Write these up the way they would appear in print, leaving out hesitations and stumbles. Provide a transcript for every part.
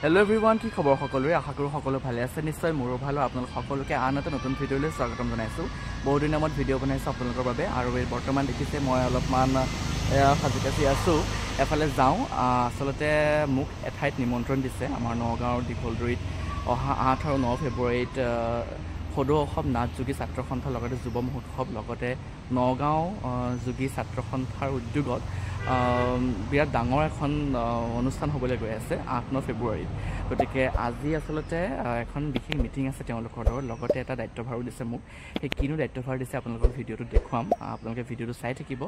Hello' everyone, কি খবৰ সকলোৰে? আশা কৰোঁ সকলো ভালে আছে। নিশ্চয় মোৰো ভাল। আপোনালোক সকলোকে আন এটা নতুন ভিডিঅ'লৈ স্বাগতম জনাইছোঁ। বহুত দিনৰ মূৰত ভিডিঅ' বনাইছোঁ আপোনালোকৰ বাবে। আৰু এই বৰ্তমান দেখিছে মই অলপমান সাজি কাচি আছোঁ, এফালে যাওঁ। আচলতে মোক এঠাইত নিমন্ত্ৰণ দিছে আমাৰ নগাঁৱৰ দীঘলদুৰীত অহা 8 আৰু 9 ফেব্ৰুৱাৰীত সদৌ অসম নাথ যোগী ছাত্ৰ সন্থাৰ লগতে যুৱ মহোৎসৱ, লগতে নগাঁও যোগী ছাত্ৰ সন্থাৰ উদ্যোগত বিৰাট ডাঙৰ এখন অনুষ্ঠান হ'বলৈ গৈ আছে 8-9 ফেব্ৰুৱাৰীত। গতিকে আজি আচলতে এখন বিশেষ মিটিং আছে তেওঁলোকৰ লগত, লগতে এটা দায়িত্বভাৰো দিছে মোক। সেই কিনো দায়িত্বভাৰ দিছে আপোনালোকক ভিডিঅ'টো দেখুৱাম, আপোনালোকে ভিডিঅ'টো চাই থাকিব।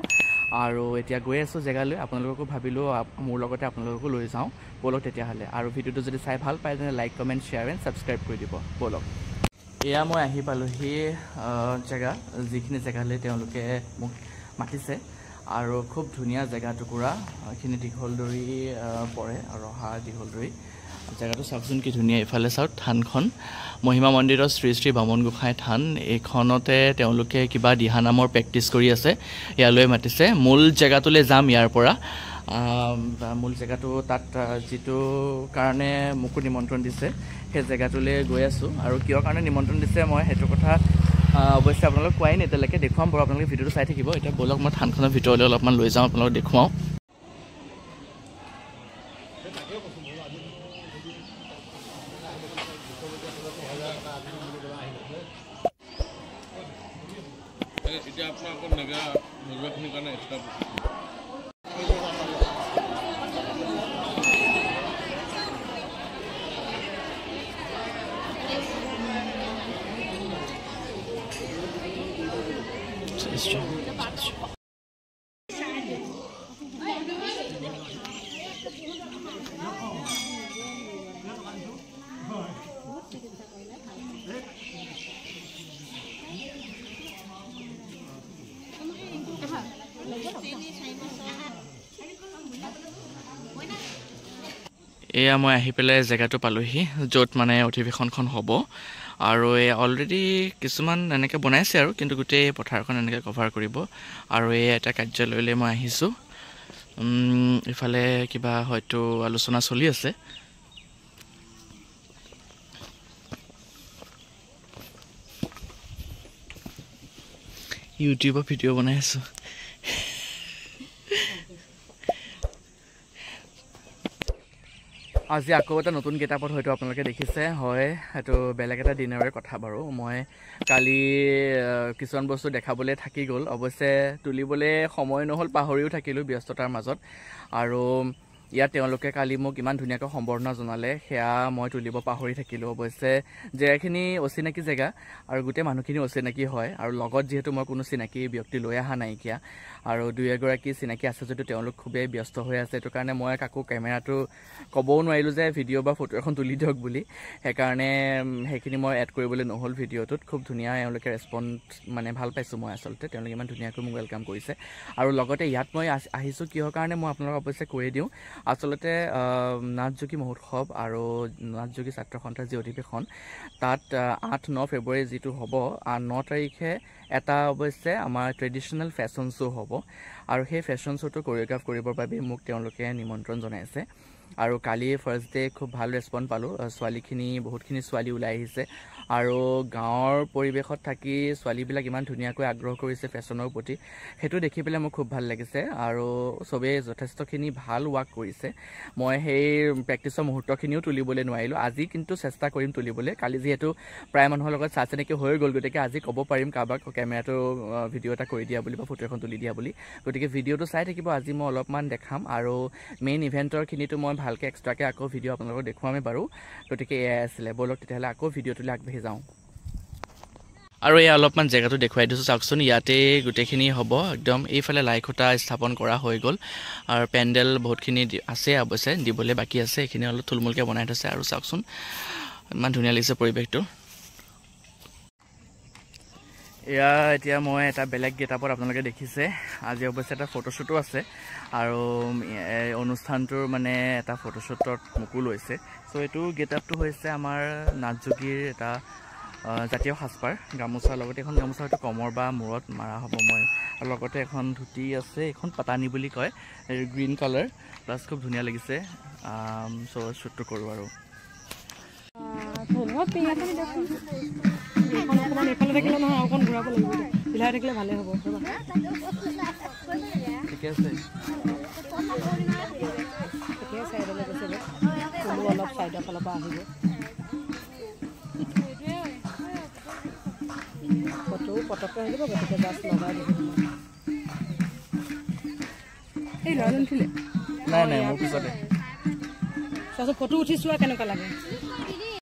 আৰু এতিয়া গৈ আছোঁ জেগালৈ, আপোনালোককো ভাবিলোঁ মোৰ লগতে আপোনালোককো লৈ যাওঁ, ব'লক তেতিয়াহ'লে। আৰু ভিডিঅ'টো যদি চাই ভাল পায় তেনে like, comment, share and subscribe কৰি দিব। ব'লক। এয়া মই আহি পালোহি জেগা, যিখিনি জেগালৈ তেওঁলোকে মোক মাতিছে। আৰু খুব ধুনীয়া জেগা টুকুৰা, এইখিনি দীঘলদুৰী পৰে, ৰহা দীঘলদুৰী। জেগাটো চাওকচোন কি ধুনীয়া। এইফালে চাওক থানখন, মহিমা মন্দিৰৰ শ্ৰী শ্ৰী বামন গোসাঁই থান। এইখনতে তেওঁলোকে কিবা দিহানামৰ প্ৰেক্টিছ কৰি আছে, ইয়ালৈ মাতিছে। মূল জেগাটোলৈ যাম ইয়াৰ পৰা। মূল জেগাটো তাত যিটো কাৰণে মোকো নিমন্ত্ৰণ দিছে সেই জেগাটোলৈ গৈ আছোঁ। আৰু কিয় কাৰণে নিমন্ত্ৰণ দিছে মই সেইটো কথা অৱশ্যে আপোনালোক কোৱাই নাই এতিয়ালৈকে, দেখুৱাম বাৰু, আপোনালোকে ভিডিঅ'টো চাই থাকিব। এতিয়া ব'লক মই থানখনৰ ভিতৰলৈ অলপমান লৈ যাওঁ, আপোনালোক দেখুৱাওঁ। এয়া মই আহি পেলাই জেগাটো পালোহি য'ত মানে অধিৱেশনখন হ'ব। আৰু এই অলৰেডি কিছুমান এনেকৈ বনাইছে আৰু, কিন্তু গোটেই পথাৰখন এনেকৈ কভাৰ কৰিব। আৰু এই এটা কাৰ্যালয়লৈ মই আহিছোঁ। ইফালে কিবা হয়তো আলোচনা চলি আছে। ইউটিউবত ভিডিঅ' বনাই আছোঁ। আজি আকৌ এটা নতুন গেটআপত হয়তো আপোনালোকে দেখিছে, হয় সেইটো বেলেগ এটা দিনৰে কথা বাৰু। মই কালি কিছুমান বস্তু দেখাবলৈ থাকি গ'ল, অৱশ্যে তুলিবলৈ সময় নহ'ল, পাহৰিও থাকিলোঁ ব্যস্ততাৰ মাজত। আৰু ইয়াত তেওঁলোকে কালি মোক ইমান ধুনীয়াকৈ সম্বৰ্ধনা জনালে, সেয়া মই তুলিব পাহৰি থাকিলোঁ। অৱশ্যে জেগাখিনি অচিনাকি জেগা আৰু গোটেই মানুহখিনি অচিনাকি হয়, আৰু লগত যিহেতু মই কোনো চিনাকি ব্যক্তি লৈ অহা নাইকিয়া, আৰু দুই এগৰাকী চিনাকি আছে যদিও তেওঁলোক খুবেই ব্যস্ত হৈ আছে। সেইটো কাৰণে মই কাকো কেমেৰাটো ক'বও নোৱাৰিলোঁ যে ভিডিঅ' বা ফটো এখন তুলি দিয়ক বুলি, সেইকাৰণে সেইখিনি মই এড কৰিবলৈ নহ'ল ভিডিঅ'টোত। খুব ধুনীয়া এওঁলোকে ৰেচপঞ্চ, মানে ভাল পাইছোঁ মই আচলতে, তেওঁলোকে ইমান ধুনীয়াকৈ মোক welcome কৰিছে। আৰু লগতে ইয়াত মই আহিছোঁ কিহৰ কাৰণে মই আপোনালোকক অৱশ্যে কৈয়ে দিওঁ। আচলতে নাথ যোগী মহোৎসৱ আৰু নাথ যোগী ছাত্ৰ সন্থাৰ যি অধিৱেশন, তাত 8-9 ফেব্ৰুৱাৰী যিটো হ'ব, 9 তাৰিখে এটা অৱশ্যে আমাৰ ট্ৰেডিশ্যনেল ফেশ্বন শ্ব' হ'ব। আৰু সেই ফেশ্বন শ্ব'টো কৰিঅ'গ্ৰাফ কৰিবৰ বাবে মোক তেওঁলোকে নিমন্ত্ৰণ জনাইছে। আৰু কালি ফাৰ্ষ্ট ডে খুব ভাল ৰেচপঞ্চ পালোঁ, ছোৱালীখিনি বহুতখিনি ছোৱালী ওলাই আহিছে। আৰু গাঁৱৰ পৰিৱেশত থাকি ছোৱালীবিলাক ইমান ধুনীয়াকৈ আগ্ৰহ কৰিছে ফেশ্বনৰ প্ৰতি, সেইটো দেখি পেলাই মোৰ খুব ভাল লাগিছে। আৰু চবেই যথেষ্টখিনি ভাল ৱাক কৰিছে। মই সেই প্ৰেক্টিছৰ মুহূৰ্তখিনিও তুলিবলৈ নোৱাৰিলোঁ, আজি কিন্তু চেষ্টা কৰিম তুলিবলৈ। কালি যিহেতু প্ৰায় মানুহৰ লগত চা চিনাকি হৈ গ'ল, গতিকে আজি ক'ব পাৰিম কাৰোবাক কেমেৰাটো ভিডিঅ' এটা কৰি দিয়া বুলি বা ফটো এখন তুলি দিয়া বুলি। গতিকে ভিডিঅ'টো চাই থাকিব, আজি মই অলপমান দেখাম। আৰু মেইন ইভেণ্টৰখিনিতো মই ভালকৈ এক্সট্ৰাকৈ আকৌ ভিডিঅ' আপোনালোকক দেখুৱামেই বাৰু। গতিকে এয়াই আছিলে, ব'লক তেতিয়াহ'লে আকৌ ভিডিঅ'টোলৈ আগবাঢ়ি যাওঁ। আৰু এয়া অলপমান জেগাটো দেখুৱাই দিছোঁ, চাওকচোন ইয়াতে গোটেইখিনি হ'ব। একদম এইফালে লাই খুঁটা স্থাপন কৰা হৈ গ'ল, আৰু পেণ্ডেল বহুতখিনি আছে অৱশ্যে, দিবলৈ বাকী আছে, এইখিনি অলপ থুলমূলকৈ বনাই থৈছে। আৰু চাওকচোন ইমান ধুনীয়া লাগিছে পৰিৱেশটো। এয়া এতিয়া মই এটা বেলেগ গেটআপত আপোনালোকে দেখিছে। আজি অৱশ্যে এটা ফটোশ্বুটো আছে, আৰু অনুষ্ঠানটোৰ মানে এটা ফটোশ্বুটত মোকো লৈছে। চ' এইটো গেটআপটো হৈছে আমাৰ নাথ যোগীৰ এটা জাতীয় সাজপাৰ, গামোচা, লগতে এখন গামোচা হয়তো কমৰ বা মূৰত মাৰা হ'ব মই, আৰু লগতে এখন ধুতি আছে, এইখন পাতানি বুলি কয়, গ্ৰীণ কালাৰ, প্লাছ খুব ধুনীয়া লাগিছে। চ' শ্বুটটো কৰোঁ আৰু। অকণমান এইফালে থাকিলে নহয়, অকণ ঘূৰাব লাগিব। ঢিলাই থাকিলে ভালে হ'ব। ঠিকে আছে। ঠিকে, চাইডলৈ গৈছে। ফুলো অলপ চাইডৰ ফালৰ পৰা আহিব। ফটো পটককৈ হৈ যাব, গতিকে জাষ্ট লগাই দিব। এই ল'ৰাজন উঠিলে? নাই নাই, মোৰ পিছতে। তাৰপিছত ফটো উঠি চোৱা কেনেকুৱা লাগে।